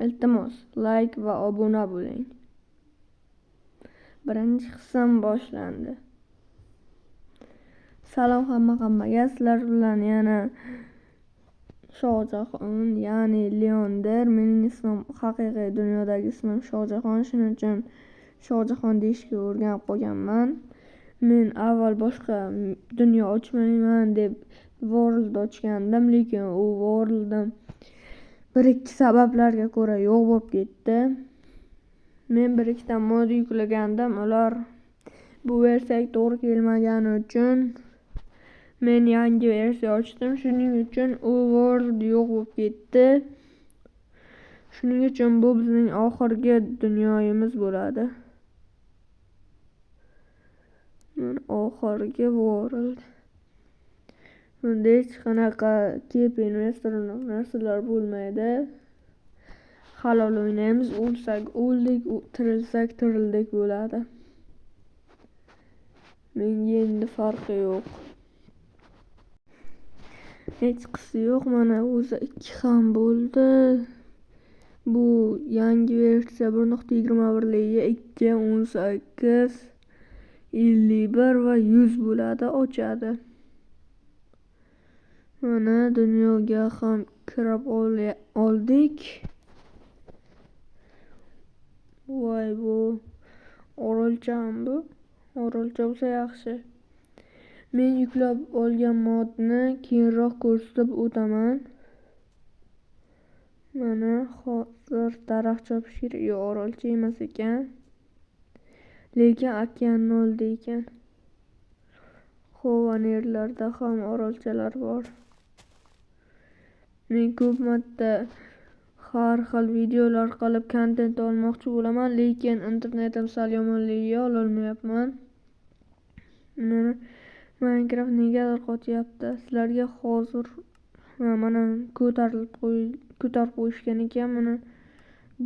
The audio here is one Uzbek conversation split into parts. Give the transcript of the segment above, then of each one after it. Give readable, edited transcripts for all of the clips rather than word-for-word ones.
Iltimos, like va obuna bo'ling. Birinchi qism boshlandi. Salom hammaga, sizlar bilan yana Shohjahon, ya'ni Leondir. Mening ismim, haqiqiy dunyodagi ismim Shohjahon, shuning uchun Shohjahon deyishga o'rganib qolganman. Men avval boshqa dunyo ochmayman deb World ochgandim, lekin u World'im bir ikki sabablarga ko'ra yo'q bo'lib ketdi. Men bir ikkita mod yuklagandim, ular bu versiyaga to'g'ri kelmagani uchun men yangi versiya ochdim. Shuning uchun u World yo'q bo'lib ketdi. Shuning uchun bu bizning oxirgi dunyomiz bo'ladi. Mana oxirgi World. Bunda hech qanaqa kep investor narsalar bo'lmaydi. Halol o'ynaymiz, o'lsak o'ldik, tirilsak tirildik bo'ladi. Menga endi farqi yo'q. Hechqisi yo'q, mana o'zi 2 ham bo'ldi. Bu yangi versiya 1.21ligi 2, 18, 51 va 100 bo'ladi, ochadi. Mana dunyoga ham kirib oldik. Voy, bu orolchami bu? Orolcha bo'lsa yaxshi. Men yuklab olgan modni keyinroq ko'rsatib o'taman. Mana hozir daraxt chopish kerak. Yo'q, orolcha emas ekan. Lekin okeanni oldi ekan. Xovanerlarda ham orolchalar bor. Men ko'p marta har xil videolar qilib kontent olmoqchi bo'laman, lekin internetim sal yomonligiga ololmayapman. Mana Minecraft negadir qotyapti. Sizlarga hozir mana ko'tarib qo'yishgan ekan. Buni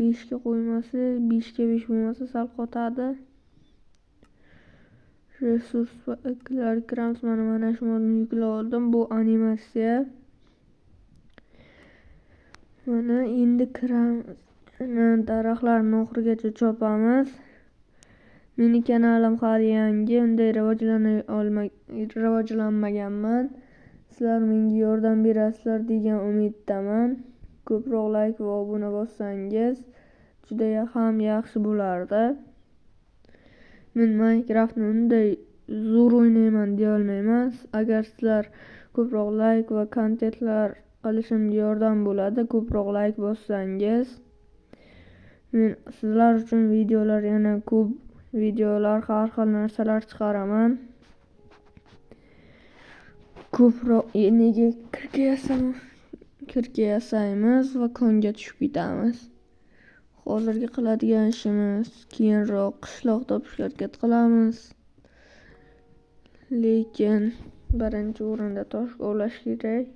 5 ga qo'ymasa, 5 ga 5 bo'lmasa sal qotadi. Resurslar kiramiz. Mana shu modni yuklab oldim. Bu animatsiya. Mana endi kiramiz. Daraxtlarni oxirigacha chopamiz. Meni kanalim hali yangi, unday rivojlanmaganman. Sizlar menga yordam berasizlar degan umiddaman. Ko'proq like va obuna bossangiz juda ham yaxshi bo'lardi. Men Minecraftni unday zo'r o'ynayman deya olmayman. Agar sizlar ko'proq like va kontentlar qilishimga yordam bo'ladi, ko'proq like bossangiz. Men sizlar uchun videolar, yana ko'p videolar, har xil narsalar chiqaraman. Ko'proq nega kirka yasaymiz va konga tushib ketamiz. Hozirgi qiladigan ishimiz keyinroq qishloq topishga harakat qilamiz. Lekin birinchi o'rinda tosh ovlash kerak.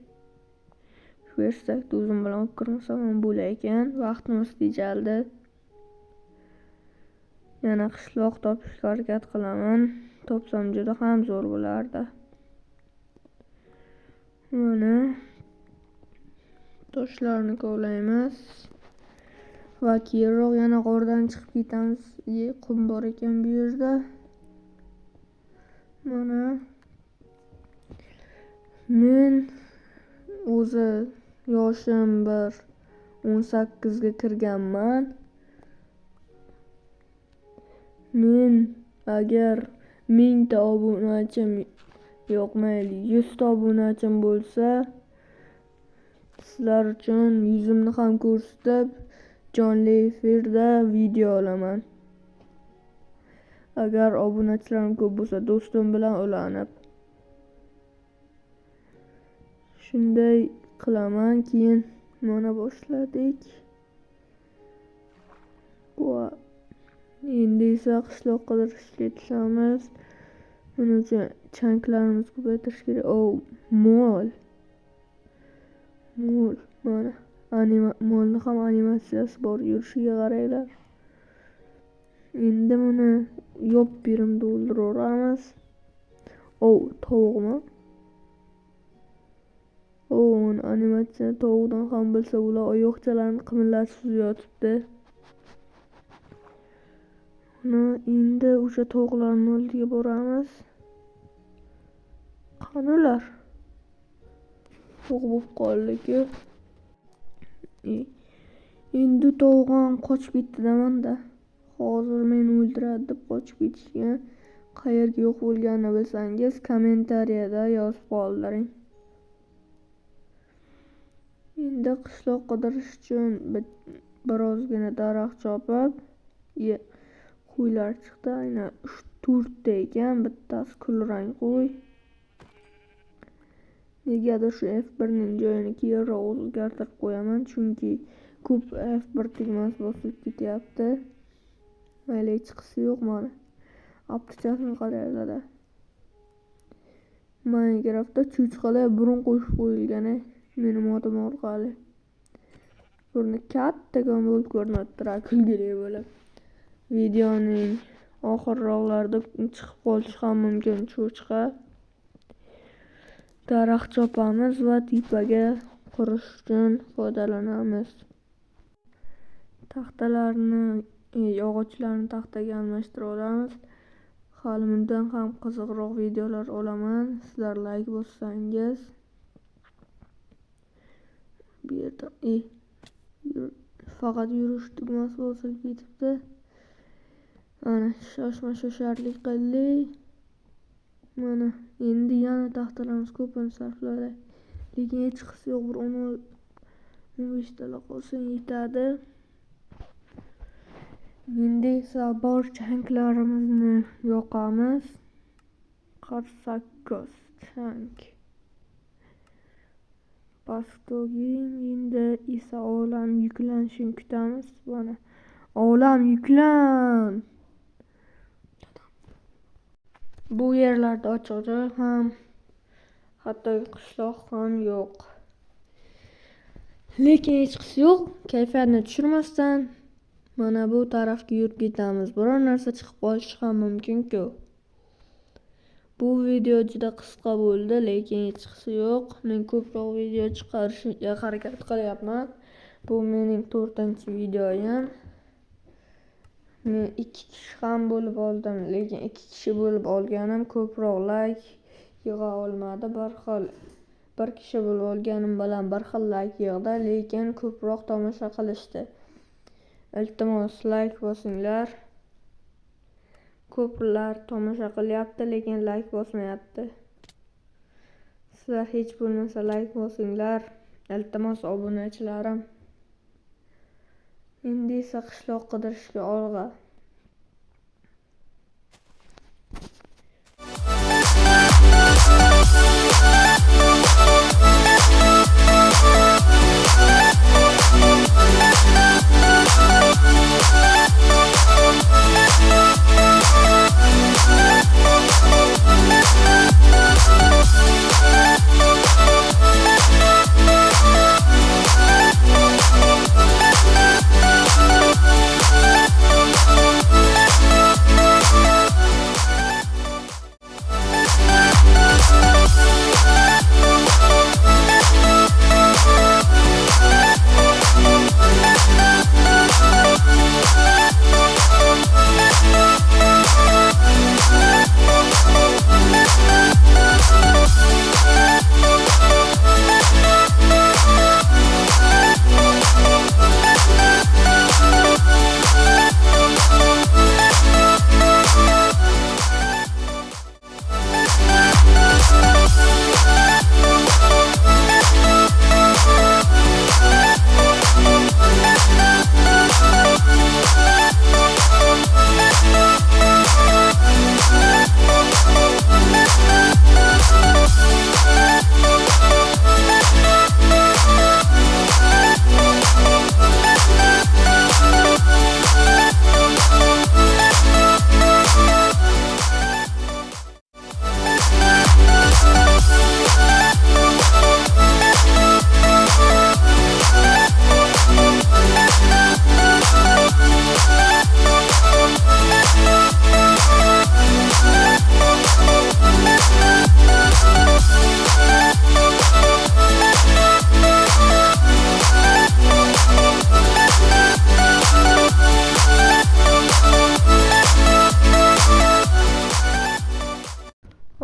Shu versakni o'zim bilan olib kirmasam ham bo'lar ekan. Vaqtimiz tejaldi. Yana qishloq topishga harakat qilaman. Topsam juda ham zo'r bo'lardi. Mana toshlarni kovlaymiz va keyinroq yana g'ordan chiqib ketamiz. Qum bor ekan bu yerda. Mana men o'zi yoshim bir 18 ga kirganman. Men agar 1000 ta obunachim yo'q, mayli 100 ta obunachim bo'lsa, sizlar uchun yuzimni ham ko'rsatib jonli efirda video olaman. Agar obunachilarim ko'p bo'lsa, do'stim bilan ulanib. Shunday qilaman. Keyin mana boshladik. Va endi esa qishloq qidirishga tushamiz. Buning uchun chanklarimizni ko'paytirish kerak. O, mol. Mol, mana molni ham animatsiyasi bor, yurishiga qaranglar. Endi buni yop berimda o'ldiraveramiz. O, tovuqmi? Uni animatsiyani tovuqdan ham bilsa ular oyoqchalarini qimillatib yotibdi. Uni endi o'sha tovuqlarning oldiga boramiz. Qani ular? Yo'q bo'lib qoldi-ku. Endi tovuq ham qochib ketdi-da manda. Hozir meni o'ldiradi deb qochib ketishgan. Qayerga yo'q bo'lganini bilsangiz kommentariyada yozib qoldiring. Endi qishloq qidirish uchun birozgina daraxt chopib, qo'ylar chiqdi. Aynan 3-4 ta ekan, bittasi kulrang qo'y. Negadir shu F1 ning joyini keyinroq o'zgartirib qo'yaman, chunki ko'p F1 tugmasi bosilib ketyapti. Mayli, hechqisi yo'q mana. Aptichasini qaranglar. Minecraftda cho'chqalar burun qo'shib qo'yilgan, meni modim orqali. Burni kattakon bo'lib ko'rinadi, kulgili bo'lib. Videoning oxirroqlarida chiqib qolishi ham mumkin cho'chqa. Daraxt chopamiz va tepaga qurish uchun foydalanamiz. Taxtalarni, yog'ochlarni taxtaga almashtirib olamiz. Hali bundan ham qiziqroq videolar olaman. Sizlar like bossangiz. Bu yerda faqat yurish tugmasi bosilib ketibdi. Mana shoshma shosharlik qildik. Mana endi yana taxtalarimiz ko'pini sarfladi. Lekin hechqisi yo'q, bir 10-15 tala qolsa yetadi. Endi esa bor chanklarimizni yoqamiz. 48 chank. Pastogin endi esa olam yuklanishini kutamiz. Mana olam yuklan. Bu yerlarda ochiq joy ham, hatto qishloq ham yo'q. Lekin hechqisi yo'q, kayfiyatni tushirmasdan mana bu tarafga yurib ketamiz. Biror narsa chiqib qolishi ham mumkin-ku. Bu video juda qisqa bo'ldi, lekin hechqisi yo'q. Men ko'proq video chiqarishga harakat qilyapman. Bu mening 4-videoyim. Men 2 kishi ham bo'lib oldim, lekin 2 kishi bo'lib olganim ko'proq like yig'a olmadi. Bir kishi bo'lib olganim bilan bir xil like yig'di, lekin ko'proq tomosha qilishdi. Iltimos like bosinglar. Ko'plar tomosha qilyapti, lekin like bosmayapti. Sizlar hech bo'lmasa like bosinglar. Iltimos obunachilarim. Endi esa qishloq qidirishga olg'a.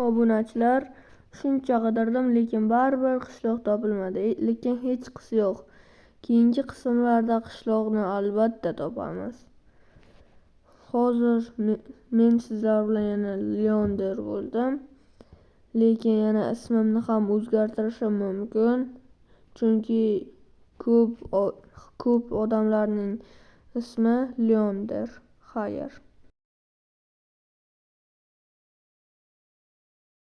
Obunachilar, shuncha qidirdim, lekin baribir qishloq topilmadi. Lekin hechqisi yo'q. Keyingi qismlarda qishloqni albatta topamiz. Hozir men sizlar bilan yana Leonder bo'ldim. Lekin yana ismimni ham o'zgartirishim mumkin. Chunki ko'p odamlarning ismi Leonder. Xayr.